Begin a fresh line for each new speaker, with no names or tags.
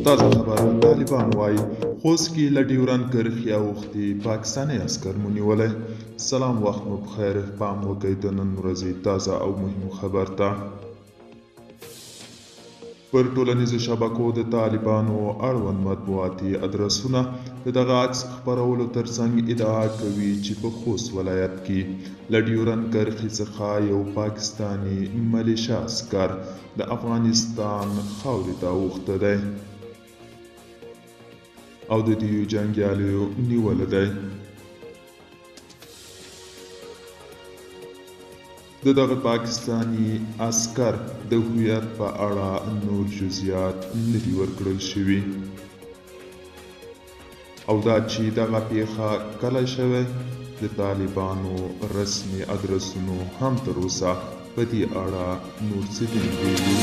تازه خبر، طالبان وايي خوست کې له ډیورند کرښې اوښتي پاکستاني عسکر مو نیولی. سلام، وخت مو پخیر. پام وکړئ د نن ورځې تازه او مهم خبر ته. پر ټولنیزو شبکو د طالبانو اړوند مطبوعاتي ادرسونه د دغه عکس خپرولو ترڅنګ ادعا کوي چې په خوست ولایت کې له ډیورند کرښې څخه یو پاکستاني ملیشه عسکر د افغانستان خاورې ته اوښتی دی او د دیو جنګیالیو نیولی دی. د دغه پاکستاني عسکر د هویت په اړه نور جزیات نه دي ورکړل شوي او دا چې دغه پیښه کله شوې، د طالبانو رسمي ادرسونو هم تر اوسه په دې اړه نور څه دي ویلي.